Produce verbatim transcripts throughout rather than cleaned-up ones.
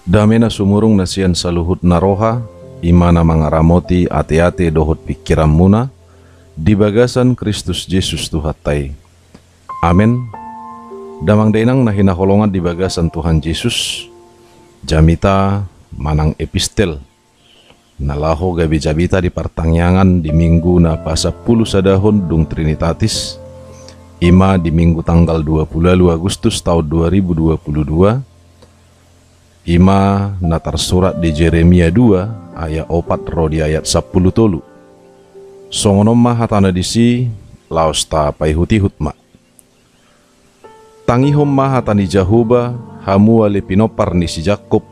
Dame na sumurung na sian saluhut na roha, i ma na mangaramoti ateate dohot pingkiranmuna, di bagasan Kristus Jesus Tuhanta i. Amen. Damang dainang na hinaholongan di bagasan Tuhan Jesus, jamita manang epistel na laho gabe jamita di partangiangan di minggu na pasampulu sadahon dung Trinitatis, i ma di minggu tanggal dua pulu ualu Agustus taon dua ribu dua pulu dua, i ma na tarsurat di Jeremia dua ayat opat ro di ayat sampulu tolu. Songon on ma hatana disi, laos tapaihut-ihut ma. Tangihon ma hata ni Jahowa, hamu ale pinompar ni si Jakkob,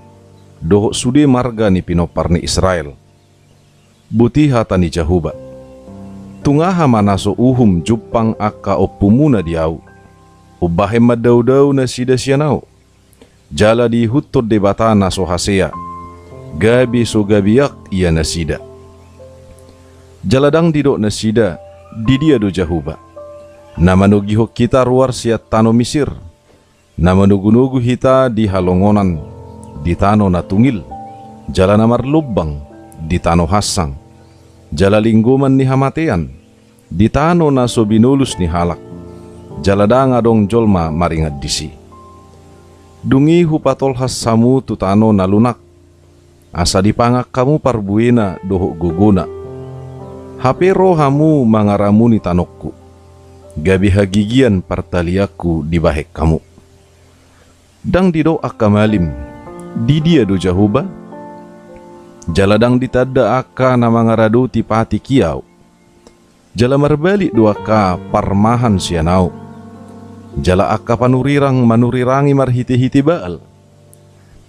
dohot sude marga ni pinompar ni Israel. Boti hata ni Jahowa: Tung aha ma na so uhum jumpang angka ompumuna di ahu? Umbahen mandao-dao nasida sian ahu, jala diihuthon debata na so hasea, gabe so gabeak ia nasida. Jala ndang didok nasida: Didia do Jahowa, na manogihon hita ruar sian tano Misir, na manogu-nogu hita di halongonan, di tano na tungil, jala na marlombang, di tano hansang, jala linggoman ni hamatean, di tano na so binolus ni halak, jala ndang adong jolma maringan disi? Dung i hupatolhas hamu tu tano na lunak, asa dipangan hamu parbuena dohot gogona. Hape ro hamu mangaramuni tanongku, gabe hagigian partalianku dibahen hamu. Ndang didok angka malim: Didia do Jahowa? Jala ndang ditanda angka na mangaradoti patik i ahu. Jala marbalik do angka parmahan sian ahu, jala angka panurirang manurirangi marhite-hite Baal.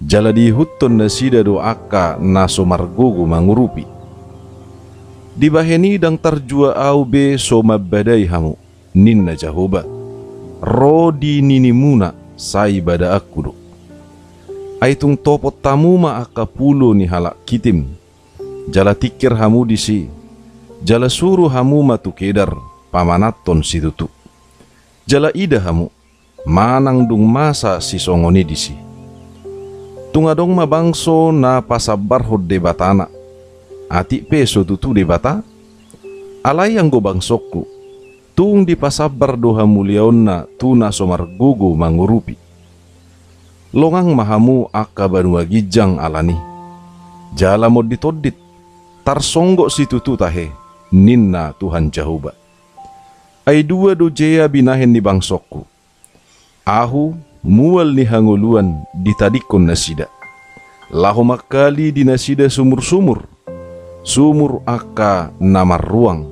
Jala diihuthon nasida do angka na so margogo mangurupi. Dibahen i ndang tarjua ahu be so mambadai hamu, ninna Jahowa. Ro di ninimuna sai badaanku do. Ai tung topot hamu ma angka pulo ni halak Kitim, jala tingkir hamu disi, jala suru hamu ma tu Kedar pamananhon situtu. Jala ida hamu, manang dung masa sisongon i disi. Tung adong ma bangso na pasambarhon debatana, atik pe so tutu debata? Alai anggo bangsongku, tung dipasambar do hamuliaonna tu na so margogo mangurupi. Longang ma hamu angka banua ginjang alani, jala mondit-ondit, tarsonggot situtu tahe, ninna Tuhan Jahowa. Ai dua do jea binahen ni bangsongku. Ahu, mual ni hangoluan ditadingkon nasida, laho mangkali di nasida sumur-sumur, sumur angka na marruang,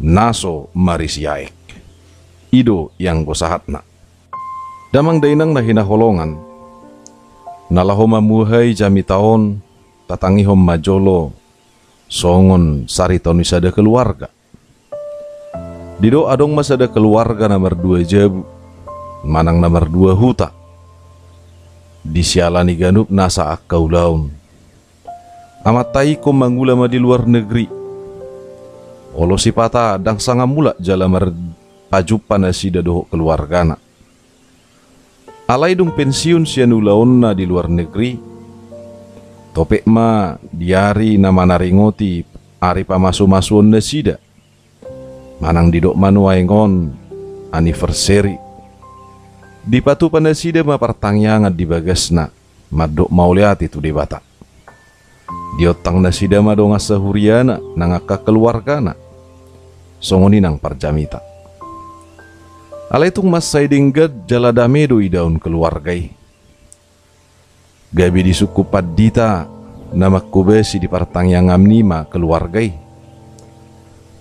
na so marisi aek. I do ianggo sahatna. Damang dainang na hinaholongan, na laho mamuhai jamita on, tatangihon ma jolo songon sarita ni sada keluarga. Didok adong ma sada keluarga na mardua jabu, manang na mardua huta, di siala ni ganup nasa angka ulaon. Amanta i ingkon mangula ma di luar negeri. Olo sipata ndang sanga mulak jala marpajumpa nasida dohot keluargana. Alai dung pensiun sian ulaonna di luar negeri, topet ma di ari na manaringoti ari pamasu-masuon nasida, manang didok ma nuaeng on anniversary, dipatupa nasida ma partangiangan di bagasna, mandok mauliate tu Debata. Diontang nasida ma dongan sahuriana nang angka keluargana. Songon i nang parjamita. Alai tung mansai denggan jala dame do idaon keluarga i. Gabe disungkun pandita na manghobasi di partangiangan i ma keluarga i.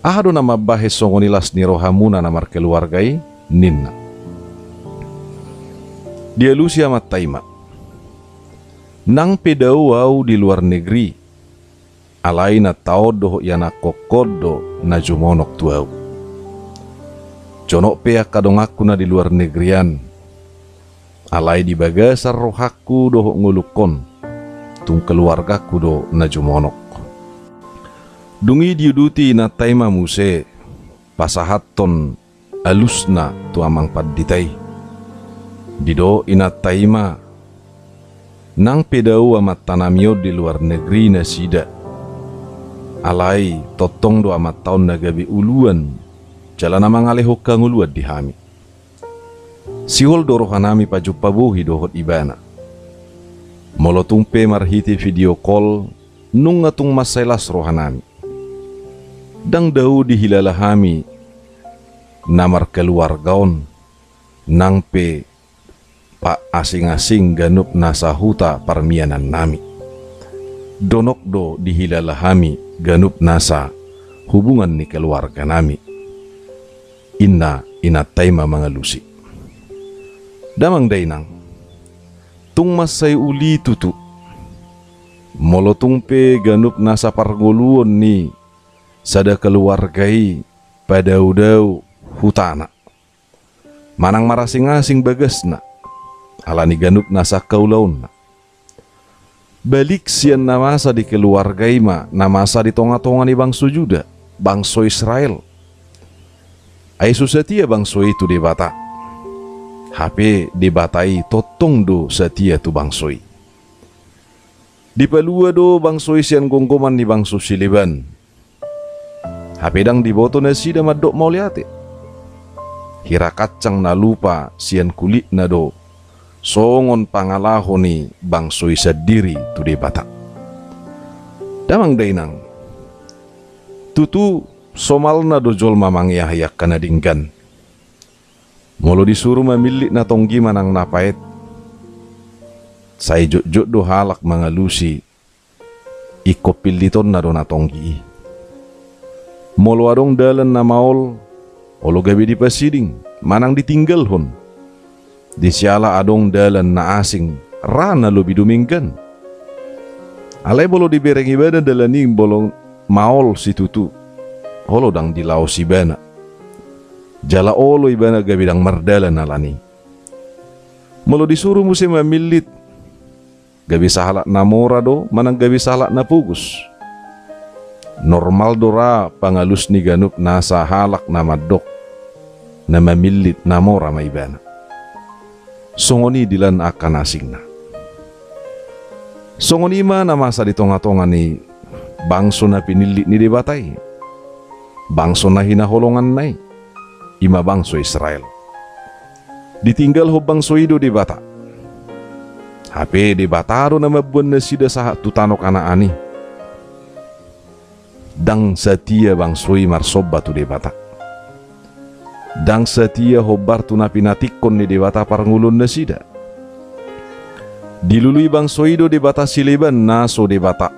Aha do na mambahen songon i las ni rohamuna na markeluarga i? Ninna. Dialusi amanta i ma. Nang pe dao ahu di luar negeri, alai inanta on dohot ianakhonhon do na jumonok tu ahu. Jonok pe angka donganku na di luar negeri an, alai di bagasan rohangku dohot ngolungkon, tung keluargangku do na jumonok. Dung i diuduti inanta i ma muse pasahathon alusna tu amang pandita i. Didok inanta i ma, Nang pe dao amantanami on di luar negeri nasida, alai tongtong do amanta on na gabe uluan jala na mangalehon hangoluan di hami. Sihol do rohanami pajumpa bohi dohot ibana. Molo tung pe marhite video call, nunga tung mansai las rohanami. Ndang dao dihilala hami na markeluarga on, nang pe paasing-asing ganup nasa huta parmianannami. Donok do dihilala hami ganup nasa hubungan ni keluarganami. Inna inanta i ma mangalusi. Damang dainang, tung mansai uli tutu, molo tung pe ganup nasa parngoluon ni sada keluarga i padao-dao hutana manang marasing-asing bagasna, ala ni ganup nasa angka ulaonna. Balik sian na masa di keluarga i ma na masa di tonga-tonga ni bangso Juda, bangso Israel. Ai so satia bangso i tu Debata. Hape Debata i tongtong do satia tu bangso i. Dipalua do bangso i sian gomgoman ni bangso sileban. Hape ndang diboto nasida mandok mauliate. Hira kancang na lupa sian kulitna do songon pangalaho ni bangso i sandiri tu Debata. Damang dainang, tutu somalna do jolma mangeahi angka na denggan. Molo disuru mamillit na tonggi manang na paet, sai jotjot do halak mangalusi. Ingkon pillitonna do na tonggi i. Molo adong dalan na maol, olo gabe dipasiding manang ditinggalhon. Di siala adong dalan na asing, ra na lobi dumenggan. Alai molo dibereng ibana dalan i molo maol situtu, olo ndang dilaos ibana. Jala olo ibana gabe ndang mardalan alani. Molo disuru muse mamillit, gabe sahalak na mora do manang gabe sahalak na pogos? Normal do ra pangalus ni ganup nasa halak na mandok na mamillit na mora ma ibana. Songon i di lan angka na asingna. Songon i ma na masa di tonga-tonga ni bangso na pinillit ni Debata i, bangso na hinaholonganna i, i ma bangso Israel. Ditinggalhon bangso i do Debata. Hape Debata do na mamboan nasida sahat tu tano Kanaan i. Ndang satia bangso i marsomba tu Debata. Ndang satia hombar tu na pinatingkon ni Debata parngoluon nasida. Dilului bangso i do debata sileban na so debata.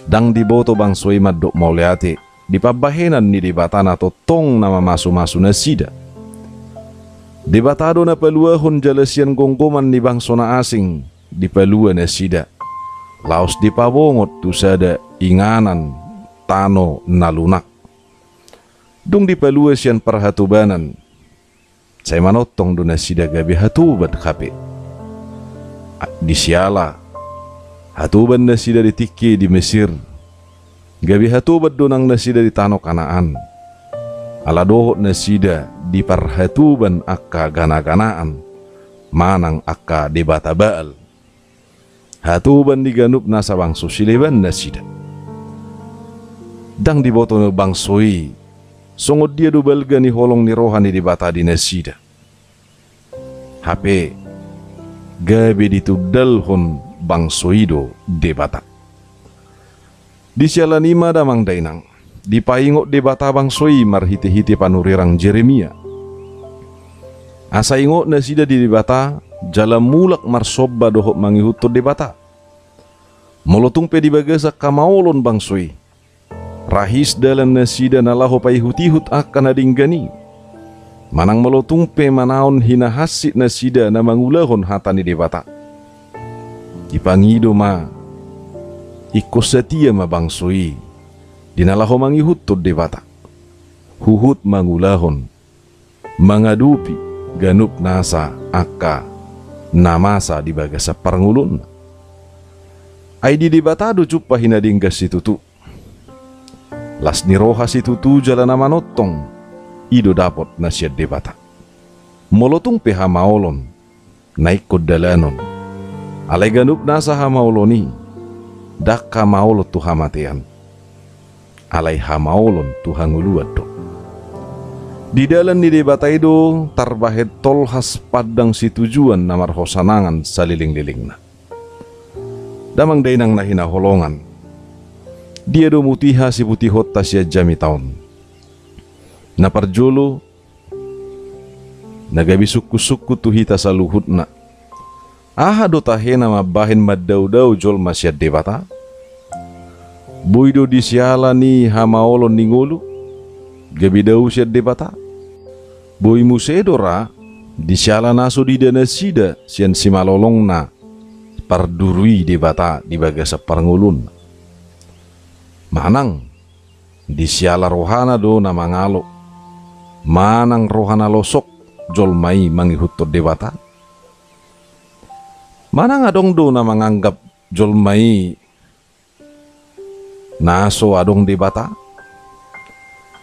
Ndang diboto bangso i mandok mauliate di pambahenan ni Debata na tongtong na mamasu-masu nasida. Debata do na paluahon jala sian gomgoman ni bangso na asing dipalua nasida, laos dipabongot tu sada inganan tano na lunak. Dung dipalua sian parhatobanan, sai manongtong do nasida gabe hatoban hape. A-, di siala hatoban nasida di tingki di Mesir, gabe hatoban do nang nasida di tano Kanaan. Ala dohot nasida diparhatoban angka gana-ganaan manang angka debata Baal. Hatoban ni ganup nasa bangso sileban nasida. Ndang diboto bangso i songon dia do balga ni holong ni roha ni Debata di nasida. Hape gabe ditundalhon bangso i do Debata. Di siala ni i ma damang dainang, dipaingot Debata bangso i marhite-hite panurirang Jeremia. Asa ingot nasida di Debata, jala mulak marsomba dohot mangihuthon Debata. Molo tung pe di bagasan hamaolon bangso i, rahis dalan nasida na laho paihut-ihut angka na denggan i. Manang molo tung pe manaon hinahansit nasida na mangulahon hata ni Debata. Dipangido ma, ingkon satia ma bangso i di na laho mangihuthon Debata, huhut mangulahon, mangadopi ganup nasa angka na masa di bagasan parngoluonna. Ai di Debata do jumpang i na denggan situtu. Las ni roha situtu jala na manongtong, i do dapot na sian Debata. Molo tung pe hamaolon na ingkon dalanon, Alai ganup nasa hamaolon i, ndang hamaolon tu hamatean, alai hamaolon tu hangoluan do. Di dalan ni Debata i do tarbahen tolhas pandang situjuan na marhasanangan salelenglelengna. Damang dainang na hinaholongan, dia do mutiha siputihonta sian jamita on? Na parjolo, na gabe sungkunsungkun tu hita saluhutna, aha do tahe na mambahen mandaodao jolma sian Debata? Boi do di siala ni hamaolon ni ngolu gabe dao sian Debata? Boi muse do ra di siala na so diida nasida sian simalolongna parduru i Debata di bagasan parngoluonna. Manang di siala rohana do na mangalo, manang rohana losok jolma i mangihuthon Debata? Manang adong do na manganggap jolma i na so adong Debata?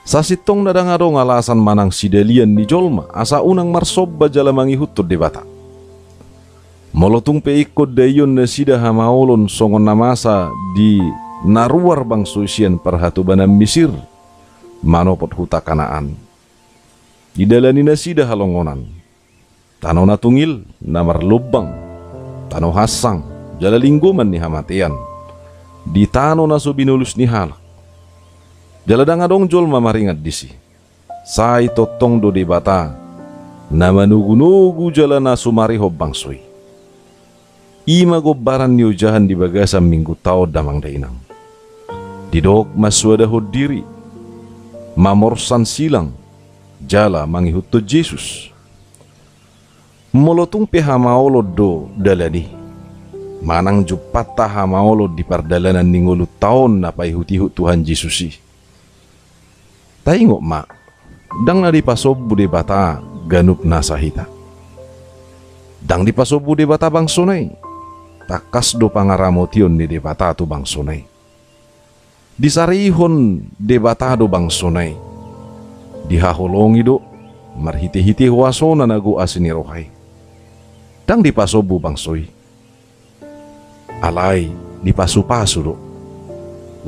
Sasintongna ndang adong alasan manang sidalian ni jolma asa unang marsomba jala mangihuthon Debata. Molo tung pe ingkon daion nasida hamaolon songon na masa di na ruar bangso i sian parhatobanan Misir manopot huta Kanaan, didalani nasida halongonan, tano na tungil, na marlombang, tano hansang, jala linggoman ni hamatean, di tano na so binolus ni halak. Jala ndang adong jolma maringat disi. Sai tongtong do Debata na manogunogu jala na sumarihon bangso i. I ma gombaran ni ojahan di bagasan Minggunta on, damang dainang. Didok mansoadahon diri, mamorsan silang, jala mangihuthon Jesus. Molo tung pe hamaolon do dalan i, manang jumpangta hamaolon di pardalanan ni ngolunta on na paihutihut Tuhan Jesus i, taingot ma, ndang na dipasombu Debata ganup nasa hita. Ndang dipasombu Debata bangsona i. Tangkas do pangaramotion ni Debata tu bangsona i. Disarihon Debata do bangsona i. Dihaholongi do marhitehite huasona na gok asi ni roha i. Ndang dipasombu bangso i. Alai dipasupasu do,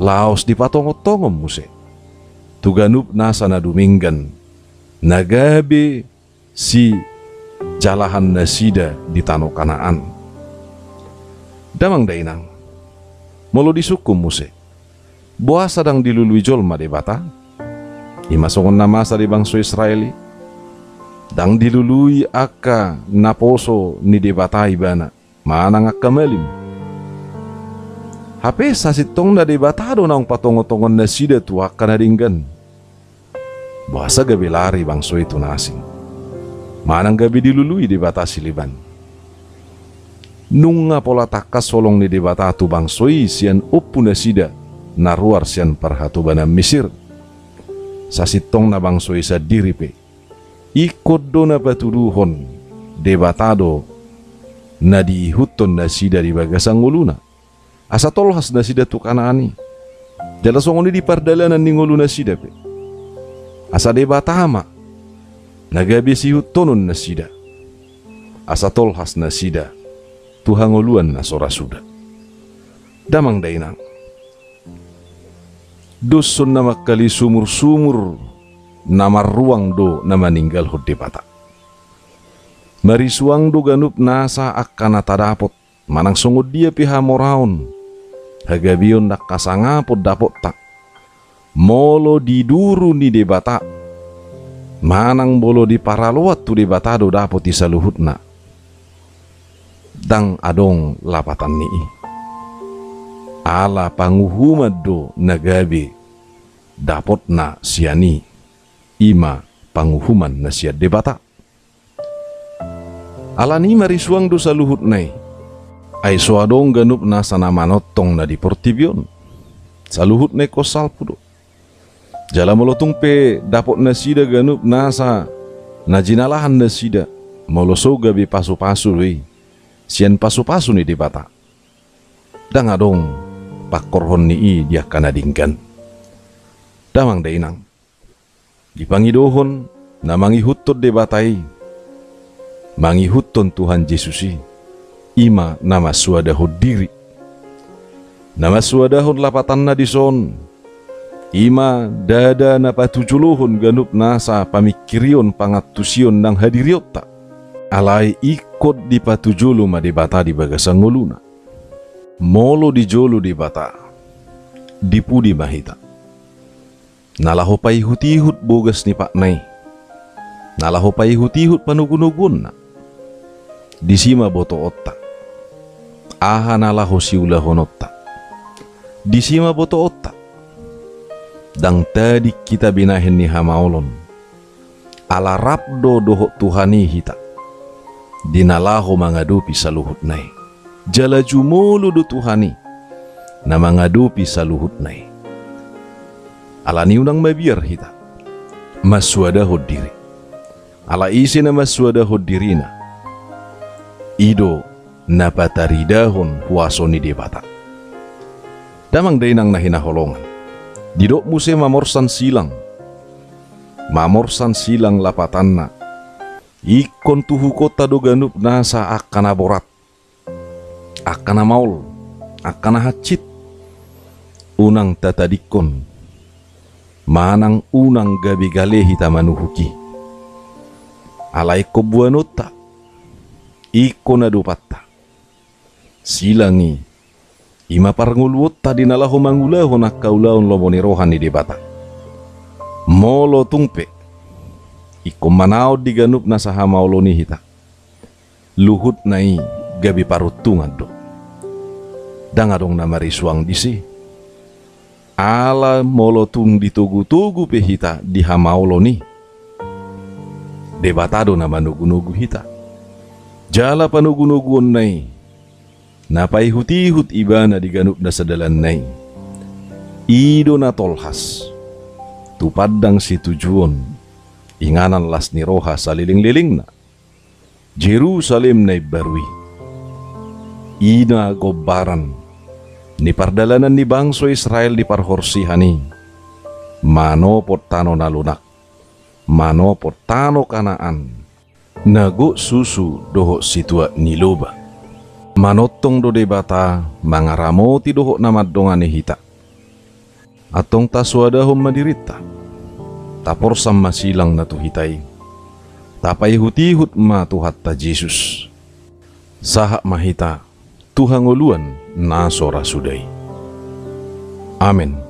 laos dipatongontongon muse tu ganup nasa na dumenggan na gabe sijalahan nasida di tano Kanaan. Damang dainang, molo disungkun muse, boasa ndang dilului jolma Debata? I ma songon na masa di bangso Israel i. Ndang dilului angka naposo ni Debata ibana manang angka malim. Hape sasintongna Debata do naung patongontongon nasida tu angka na denggan. Boasa gabe lari bangso i tu na asing, manang gabe dilului Debata sileban? Nunga pola tangkas holong ni Debata tu bangso i sian ompu nasida na ruar sian parhatobanan Misir. Sasintongna bangso i sandiri pe ingkon do na patuduhon Debata do na diihuthon nasida di bagasan ngoluna, asa tolhas nasida tu Kanaan i. Jala songon i di pardalanan ni ngolu nasida pe, asa Debata ma na gabe siihuthonon nasida, asa tolhas nasida tu hangoluan na so ra suda. Damang dainang, dos songon na mangkali sumursumur na marruang do na maninggalhon Debata. Marisuang do ganup nasa angka na tadapot, manang songon dia pe hamoraon, hagabeon, angka sangapon dapotta, molo di duru ni Debata, manang molo di paraloan tu Debata do dapot i saluhutna, ndang adong lapatan ni i. Ala panguhuman do na gabe dapotna sian i, i ma panguhuman na sian Debata. Alani i marisuang do saluhutna i, ai so adong ganup nasa na manongtong na di portibi on. Saluhutna ingkon salpu do. Jala molo tung pe dapot nasida ganup nasa na jinalahan nasida, molo so gabe pasupasu do i sian pasupasu ni Debata, ndang adong pangkorhon ni i di angka na denggan. Damang dainang, dipangidohon na mangihuthon Debata i, mangihuthon Tuhan Jesus i, i ma na mansoadahon diri. Na mansoadahon lapatanna dison, i ma ndada na patujolohon ganup nasa pamingkirion pangantusion nang hadirionta. Alai ingkon dipatujolo ma Debata di bagasan ngoluna. Molo di jolo Debata, di pudi ma hita? Na laho paihutihut bogas ni patna i, na laho paihutihut panogunoguonna. Disi ma botoonta aha na laho siulahononta. Disi ma botoonta. Ndang tading hita binahen ni hamaolon. Ala rap do dohot Tuhan i hita di na laho mangadopi saluhutna i. Jala jumolo do Tuhan i na mangadopi saluhutna i. Alani unang mabiar hita mansoadahon diri. Ala ise na mansoadahon dirina, i do na pataridahon huaso ni Debata. Damang dainang na hinaholongan, didok muse mamorsan silang, mamorsan silang lapatanna. Ingkon tuhukonta do ganup nasa angka na borat, angka na maol, angka na hansit. Unang tatadingkon manang unang gabe gale hita manuhuk i. Alai ingkon boanonta, ingkon adopanta. Silang i, i ma parngoluonta di na laho mangulahon angka ulaon lomo ni roha ni Debata. Molo tung pe ingkon manaon di ganup nasa hamaolon i hita, luhutna i gabe paruntungan do. Ndang adong na marisuang disi. Ala molo tung ditogutogu pe hita di hamaolon i, Debata do na manogunogu hita. Jala panogunoguonna i na paihutihut Ibana di ganup nasa dalanna i, i do na tolhas tu pandang situjuon inganan las ni roha salelenglelengna. Jerusalem na imbaru i, i na gombaran ni pardalanan ni bangso Israel di parhorsihan i, manopot tano na lunak, manopot tano Kanaan na gok susu dohot situak ni loba. Manongtong do Debata mangaramoti dohot na mandongani hita. Antong tasoadahon ma dirinta, taporsan ma silangna tu hita i, tapaihutihut ma Tuhanta Jesus. Sahat ma hita tu hangoluan na so ra suda i. Amen.